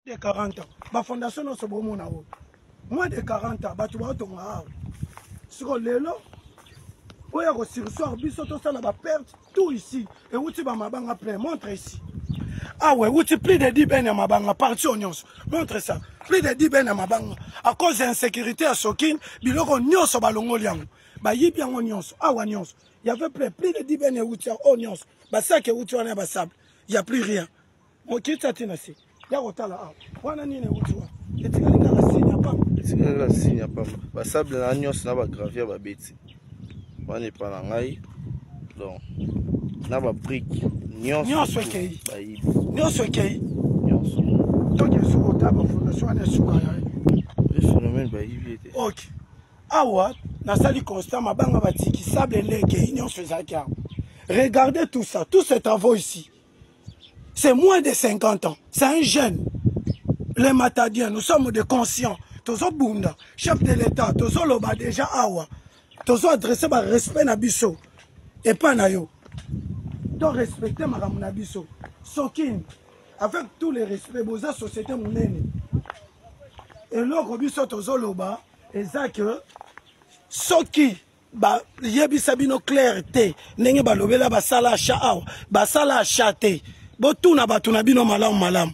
De 40 ans bafondation nyonso bomona oyo moins de 40 ans bato baotonga awa siko lelo oyo ya kosursoir biso tosala baperte tout ici euti bamabanga plein montre ici awa euti plus de 10 bene ya mabanga parti oyo nyonso montre ça plus de 10 bene ya mabanga à cause ya insécurité ya sokine biloko nyonso balongoli yango bayibi yango nyonso awa nyonso y avait plein plus de 10 bene euti oyo nyonso basaki euti wana ya basable ya plus rien Mokitisa ti na se. Ya kotala awa. Wana nini euti wana? Etikali kaka signe ya pamba. Etikali kaka signe ya pamba. Ba sable na nyonso na ba gravier babeti. Wana epa na ngai. Donc na ba brique nyonso nyonso ekei. Bayibi. Nyonso ekei. Nyonso. Toke soki otala ba fondation wana esuka ya. Phénomène bayibi ete. Ok. Awa nasali constat mabanga batiki sable nde ekei nyonso ezalaki awa. Regardez tout ça, tous ces travaux ici. C'est moins de 50 ans. C'est un jeune. Les Matadiens, nous sommes des conscients. Tozo bunda, chef de l'État, tozo loba déjà awa. Tozo adresser ba respect na biso. Et pas na yo. To respecter makambo na biso. Sokin, avec tous les respects, boza société munene. Eloko biso tozo loba, eza que soki Ba yebisa bino clair te ndenge balobela basala achat awa basala achat te botuna bato na bino malamu malamu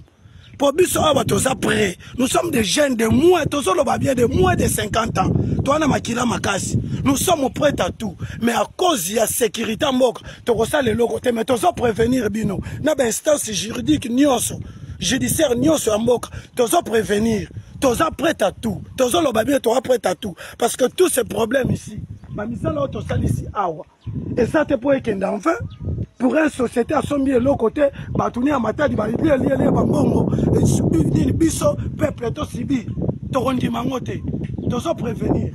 po biso awa toza près nous sommes des jeunes de moins tozoloba bien de moins de 50 ans toa na makila makasi nous sommes prêts à tout mais à cause ya sécurité ya mboka tokosala eloko te mais tozo prévenir bino na bainstance juridique nyonso judiciaire nyonso ya mboka tozo prévenir toza prêt à tout tozoloba bien toza prêt à tout parce que tous ces problèmes ici bamisala oyo tosalisi awa eza te mpo ekende enfin pour une société asombi eloko te bato ni ya matadi balielielie bambongo nini biso peuple tosibi tokondima yango te tozo prévenir.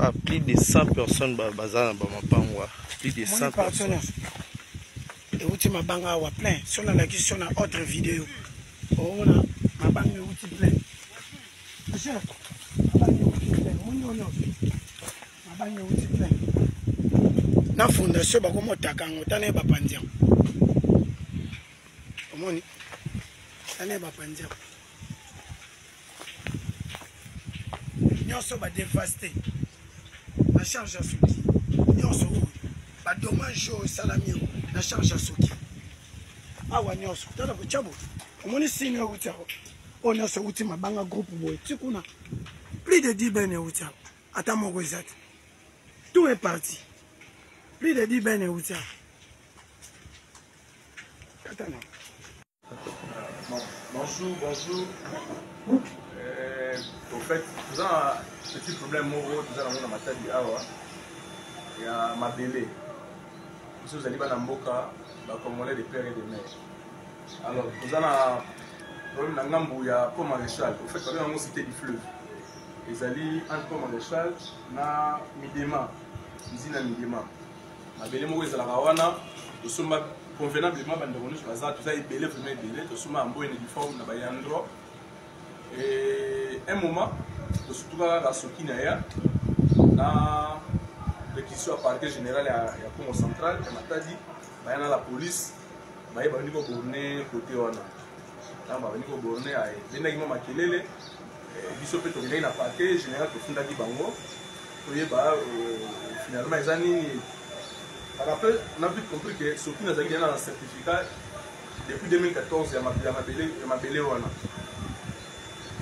Ah, plus de 100 personnes baza na bamapango plus de 100 personnes euti mabanga awa plein so nalakisi so na autre video omona mabanga euti plein mabanga euti plein omoni oyo nyonso Mabange euti plein. Na fondation bakomotaka yango tala ye bapanzi yango. Omoni? Tala ye bapanzi yango. Nyonso ba devaste na charge ya soki nyonso oyo ba dommage oyo esalami yango na charge ya soki awa nyonso tala kotya boye omoni sini euti awa oyo nyonso euti mabanga groupe boye ti kuna plus de 10 bene euti awa ata moko eza te tout est parti plus de 10 bene euti awa kata na Bon, bonjour, bonjour. Euh, au fait, nous avons un petit problème moko, nous avons na Matadi awa ya mabele. Biso tozali bana mboka ba congolais de père et de mère. Alors, nous avons un problème na ngambu ya pont maréchal. Au fait, babenga yango cité du fleuve. Ezali entre pont maréchal na Midema, usine ya Midema. Mabele moko ezalaka wana tosomba convenablement bandeko nyonso baza toza ebele vraiment ebele tosomba ya mboye na uniforme na bayandro et un moment tosutuka kaka soki na ya na réquisition ya parquet général ya, ya congo central ya matadi baya na la police baye babandi koborne kote wana ntango babandi koborne ebendaki mwa makelele eh, biso mpe tokendaki na parquet général tofundaki bango toyeba euh, finalement eza nini par après on a vite compris que soki nazalaki deja na certificat depuis 2014 ya mabele ya mabele wana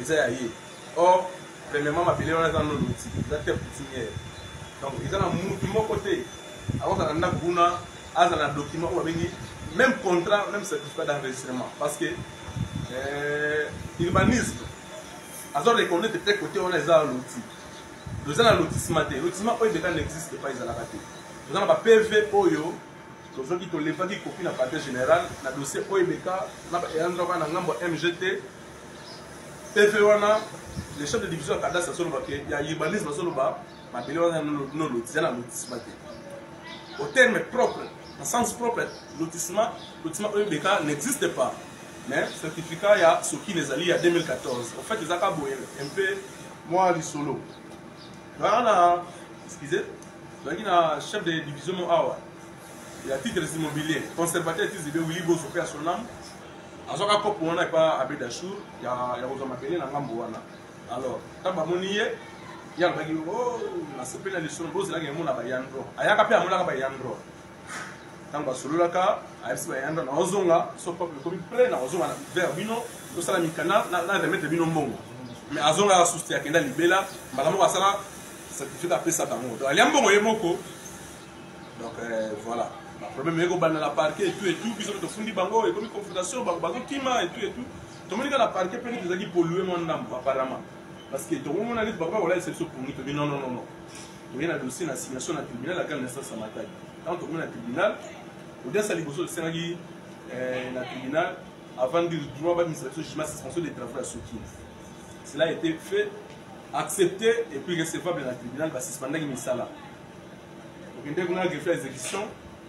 eza ya ye or premièrement mabele wana eza non loti eza terre coutumière donc eza na mutu moko te akozala na ndako kuna azala na document oyo babengi même contrat même certificat d'enregistrement parce que euh, urbanisme azo reconnaître te côté wana eza loti toza na lotissement te lotissement oyo ebeka n'existe pas ezalaka te toza na ba pv oyo tozwaki tolevaki kopi na parquet général na dossier oyo ebeka na eyandraka na ngambo ya mgt pv wana le chef de division ya cadastre azoloba ke ya urbanisme azoloba mabele wana no loti eza na lotissement te au terme propre na sens propre lotissement lotissement oyo ebeka n'existe pas. Mais certificat ya Sokin ezali ya 2014. Au fait ezaka boye un peu mwa lisolo. Toyaka na excusez, toyaki na chef de division mo awa ya titres immobilier, conservateur ya titres immobilier Willy Bozo pe ya son âme. Azwaka kopo wana epa Abbé Dachour ya kozwa mabele na ngambo wana. Alors, ntango bamoni ye, ye alobaki oh, nasepeli na lisolo bozelaki emona bayandro. Ayaka mpe amonaka bayandro. Ntango basololaka, ayebisi bayandro naozonga so peuple ekomi près, nakozonga vers bino, tosala mikanda na remettre bino mbongo. Mais azongaka susu te, akenda libela, mbala moko asala certificat apesa bango. Donc alia mbongo ye moko. Donc voilà. Ba problème eko banda na parquet et tout et tout, biso tofundi bango, ekomi confrontation, bango bazokima et tout et tout. Tomoni kaka na parquet mpe neti ezalaki polue mwa ndambo apparemment. Parce que tokomona neti bakoka kolalisa biso pongi, tobi non non non non. Toye na dossier na assignation na tribunal ya grande instance ya Matadi. Ntango tokomi na tribunal, audience ya liboso tosengaki na tribunal avant de droit babimisa biso jugement suspension des travaux ya Sokin. Cela a été fait, accepté et puis recevable na tribunal, basuspendaki misala. Okende kuna greffe ya exécution,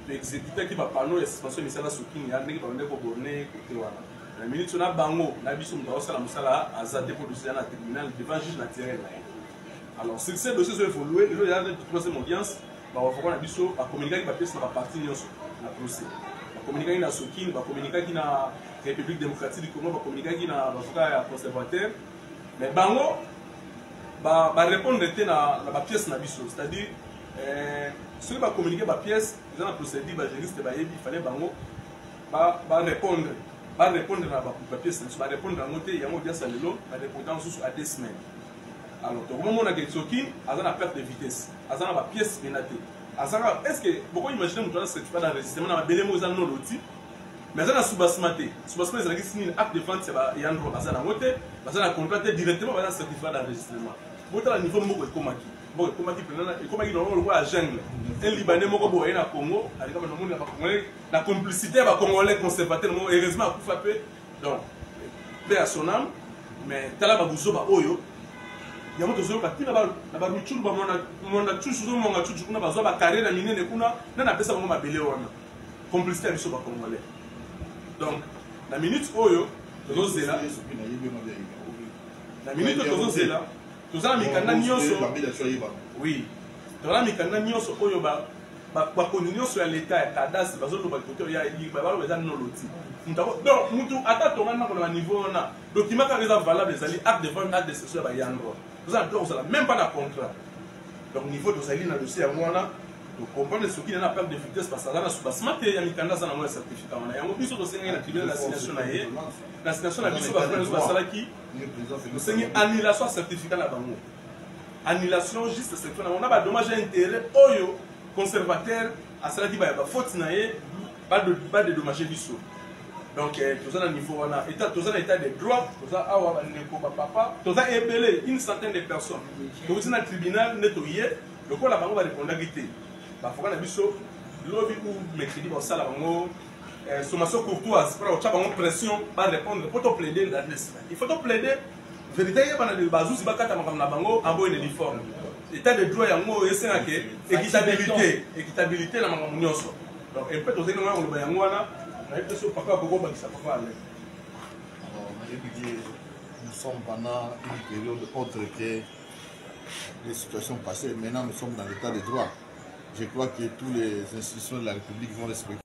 toexécutaki bapanneau ya suspension ya misala Sokin ya ndenge babandaki koborne kote wana. Na minute na bango na biso moto akosala mosala aza te mpo dossier na tribunal devant juge naturel na ye. Alors sur ce dossier ezo évoluer, lelo eza na troisième audience, ba avocat na biso bacommunikaki bapièce na bapartie nyonso na procès. Bacommunikaki na Sokin, bacommunikaki na République démocratique du Congo, bacommunikaki na bavocat ya conservateur, mais bango ba répondre te na bapièce na biso. C'est-à-dire soki bacommuniquer bapièce eza na procédure, bajuriste bayebi, fallait bango ba répondre na bapièce na biso, barépondre yango te. Yango audience ya lelo barépondre mosusu à 2 semaines. Alors tokomomona ke Soki aza na perte de vitesse, aza na bapièce mpena te, azaka. Est ce que boko imagine moto aza certificat d'enregistrement na mabele moko eza non loti, mais aza na soubassement te? Soubassement ezalaki nini? Acte de vente ya ndroit baza nango te, baza na contrat te, directement baza na certificat d'enregistrement. Botala niveau moko ekomaki, moko ekomaki mpena, ekomaki nango lokola jungle. Un Libanais moko boye aye na Congo, aleka namoni na bacongolais, na complicité ya bacongolais conservateur moko, heureusement akufa mpe, donc paix à son âme. Mais tala babuzoba oyo yango tozoyoka ntina na baruchuru, bamwanda cusu, ozomwanga cucu kuna, bazwa bacarré na minene kuna, nani apesa bango mabele wana? Complicité ya biso bacongolais. Donc na minute oyo tozozela, na minute oyo tozozela, toza na mikanda nyonso, oui, toza na mikanda nyonso oyo bakonzi nyonso ya leta ya cadastre bazoloba kote ya baloba eza non loti. Donc mutu ata tonga ndako na baniveau wana, document kaka eza valable ezali acte de vente, acte de cession ya bayandroit. Toza na droit kozala même pas na contrat. Donc niveau tozali na dossier yango wana, tocomprendre soki na perte de vitesse, parce aza na soubassement te ya mikanda, aza nango ya certificat wana. Yango biso tosengaki na tribunal na assignation na ye, na assignation na biso, bafrère nyonso basalaki, tosengi annulation ya certificat na bango, annulation juste certificat na bango na badommage ya intérêt oyo conservateur asalaki, baya bafaute na ye, badédommage biso. Donc toza na niveau wana, toza na état de droit. Toza awa bandeko, bapapa, toza ebele, une centaine de personnes. Touti na tribunal nde toye. Lokola bango barépondaki te, bafoka na biso lobi ou mercredi bakosala bango sommation courtoise mpona kotya bango pression barépondre, mpo toplaide na 2 semaines. Il faut toplaide vérité eyebana, bazuzi bakata makambo na bango en bonne et due forme. État de droit yango esengaka équitabilité, équitabilité na makambo nyonso. Donc mpe tozali nango ya koloba yango wana. Nayebi te so papa akokobakisa, papa Ale. Alors, nayebi que nous sommes pendant une période autre que les situations passées. Maintenant, nous sommes dans l'état de droit. Je crois que toutes les institutions de la République vont respecter.